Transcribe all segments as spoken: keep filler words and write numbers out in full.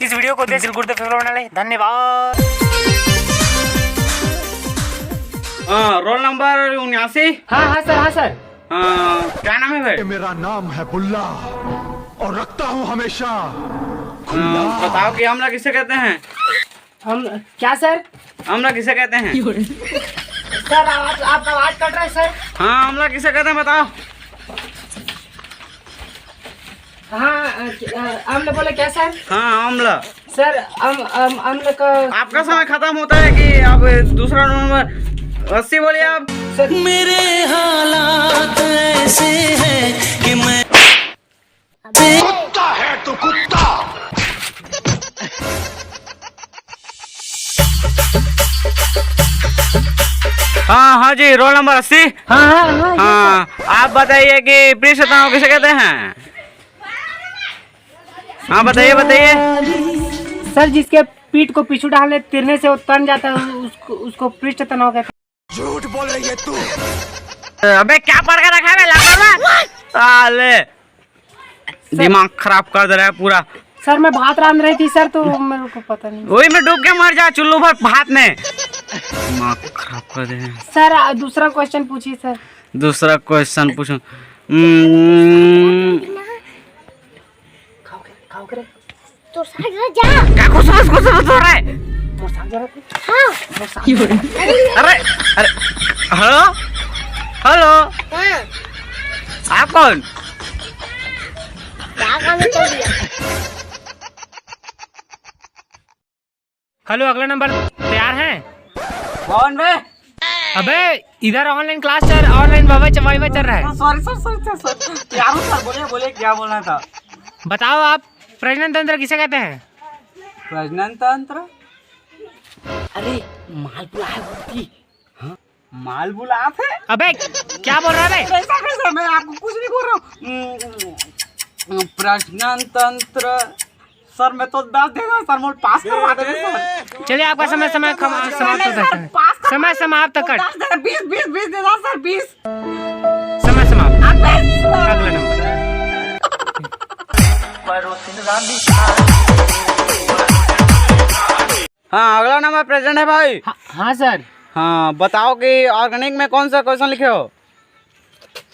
इस वीडियो को देख दिल गुर्दे फेफड़े बना ले। धन्यवाद। हाँ, रोल नंबर उन्यासी। हाँ हाँ सर, हाँ सर। हाँ, क्या नाम है भाई? मेरा नाम है बुल्ला और रखता हूँ हमेशा। हाँ, बताओ कि आंवला किसे कहते हैं? हम क्या सर? आंवला किसे कहते हैं? सर, आप, आपका आवाज कट रहा है सर। हाँ, आंवला किसे कहते हैं, बताओ। हाँ, अ, अ, आंवला बोले क्या सर? हाँ, आंवला। सर, हम, हम, हम लोग का आपका समय खत्म होता है कि आप दूसरा नंबर अस्सी बोलिए आप। सर, मेरे हालात ऐसे हैं कि मैं कुत्ता है तू, कुत्ता। हाँ हाँ जी, रोल नंबर अस्सी। हाँ हाँ हाँ, ये हाँ, आप बताइए कि पृष्ठ तनाव किसे कहते हैं? हाँ, बताइए, बताइए। सर, जिसके पीठ को पीछू डालने तिरने से वो तन जाता है, उसको, उसको पृष्ठ तनाव कहते हैं। झूठ बोल रही है तू। अबे, क्या पढ़ के रखा है बे, लापरवाह? साले, दिमाग खराब कर दे रहा है पूरा। सर, मैं भात रांध रही थी सर, तो मेरे को पता नहीं। वही में डूब के मर जा चुल्लू भर भात में। दिमाग खराब कर दे रहे हैं। सर, आ, दूसरा क्वेश्चन पूछिए सर। दूसरा क्वेश्चन पूछो। हम्म, खाओ करे, खाओ करे। तो साग रह जा। क्या खुसरस खुसरस हो रहा है? तो साग जरा कुछ। हाँ। तो साग जरा। अरे, अरे, हेलो, हेलो। हाँ। आप कौन? क्या काम है, चल दिया। हेलो, अगला नंबर तैयार है? कौन बे? अबे, इधर ऑनलाइन क्लास चल, ऑनलाइन वाइवा च-, वाइवा चल रहा है। Sorry sir, sorry sir, sorry. तैयार हूँ सर, बोलिए, बोलिए, क्या बोलना था? बताओ आप, प्रजनन तंत्र किसे कहते हैं? प्रजनन तंत्र? अरे, माल बुलाए होती। हाँ? माल बुलात है? अबे, क्या बोल रहा है बे? ऐसा कैसा? मैं आपको कुछ नहीं बोल रहा हूँ। हम्म, प्रजनन तंत्र। सर, मैं तो दस दे रहा, सर, मोर पास करवा दे सर। चलिए, आपका समय, समय खम-, समाप्त होता है। सर, पास करवा समय दे। समाप्त कर। दस दे, बीस, बीस, बीस दे रहा सर, बीस। समय समाप्त। अबे सर। अगला नंबर। हाँ, अगला नंबर प्रेजेंट है भाई। हाँ, हाँ सर। हाँ, बताओ कि ऑर्गेनिक में कौन सा क्वेश्चन लिखे हो?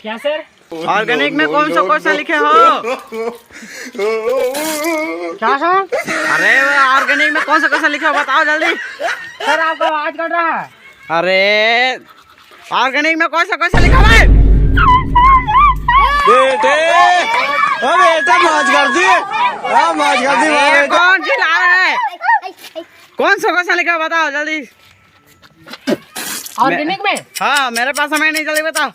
क्या सर? ऑर्गेनिक में कौन सा क्वेश्चन लिखे हो? क्या सर? अरे, ऑर्गेनिक में कौन सा क्वेश्चन लिखे हो, बताओ जल्दी। सर, आपका आवाज कट रहा है। अरे, ऑर्गेनिक में कौन सा क्वेश्चन लिखा है? बेटे, ओ बेटा, मौज कर दी। हाँ, मौज कर दी, अरे, बेटा। कौन चिल्ला रहा है? कौन सा क्वेश्चन लिखा, बताओ जल्दी। ऑर्गेनिक में? हाँ, मेरे पास समय नहीं, जल्दी बताओ।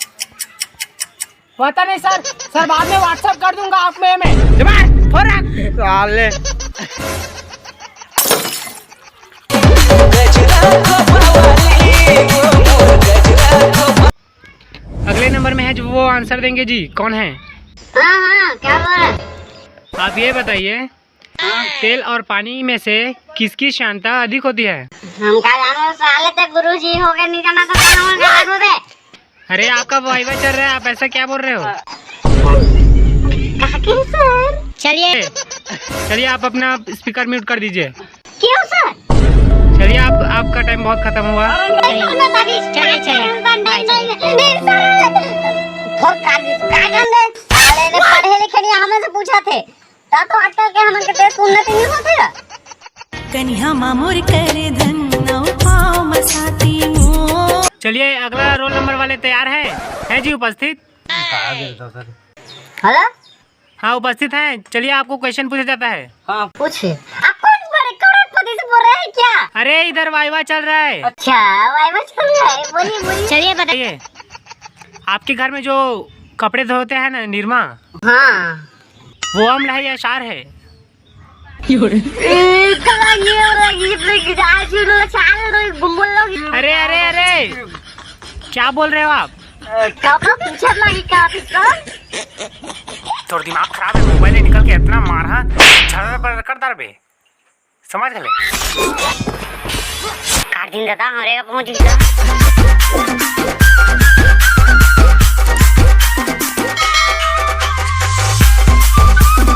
पता नहीं सर, सर, बाद में WhatsApp कर दूंगा आपको मैं। चुप है, फोन रख। साले। अगले नंबर में है जो वो आंसर देंगे जी, कौन है? हाँ, हाँ, क्या बोल रहा है? आप ये बताइए, तेल और पानी में से किसकी श्यानता अधिक होती है? हम का जानो साले, ते गुरु जी हो गए, नहीं जाना तो कौन होगा गुरु दे? अरे, आपका वाइवा चल रहा है, आप ऐसा क्या बोल रहे हो? काकी सर। चलिए। चलिए, आप अपना स्पीकर म्यूट कर दीजिए। क्यों सर? चलिए, आप, आपका टाइम बहुत खत्म हुआ। चलिए, चलिए। नहीं, नहीं, नहीं, नहीं, सर। बहुत काकी, काकी ने साले ने पढ़े लिखे नहीं, हमसे पूछा थे। ता तो आजकल के हमन के देश के उन्नति नहीं होथे गा। कनिहा मा मोर कर धन, अउ पाँव मा साती मोर। चलिए, अगला रोल नंबर वाले तैयार हैं? हैं जी उपस्थित? हेलो? हाँ, उपस्थित हैं। चलिए, आपको क्वेश्चन पूछा जाता है। हाँ। पूछिए। आप कौन बड़े करोड़पति से बोल रहे हैं क्या? अरे, इधर वाइवा चल रहा है। अच्छा, वाइवा चल रहा है। बोलिए, बोलिए। चलिए, बताइए। आपके घर में जो कपड़े धोते हैं ना, निरमा, हाँ। वो अम्ल है या क्षार है? ए, कला ये हो रहा है, ये तो एक आज ही लोग चाल रहे, घुम बोल रहे। अरे, अरे, अरे, क्या बोल रहे हो आप? ए, का, का पूछत लागी का आप इसका? तोर दिमाग खराब है, मोबाइल ले निकल के इतना मारहा, झगड़ा कर, कर डारबे, समझ गए? काट दिन दादा, हमरे पहुंच गया।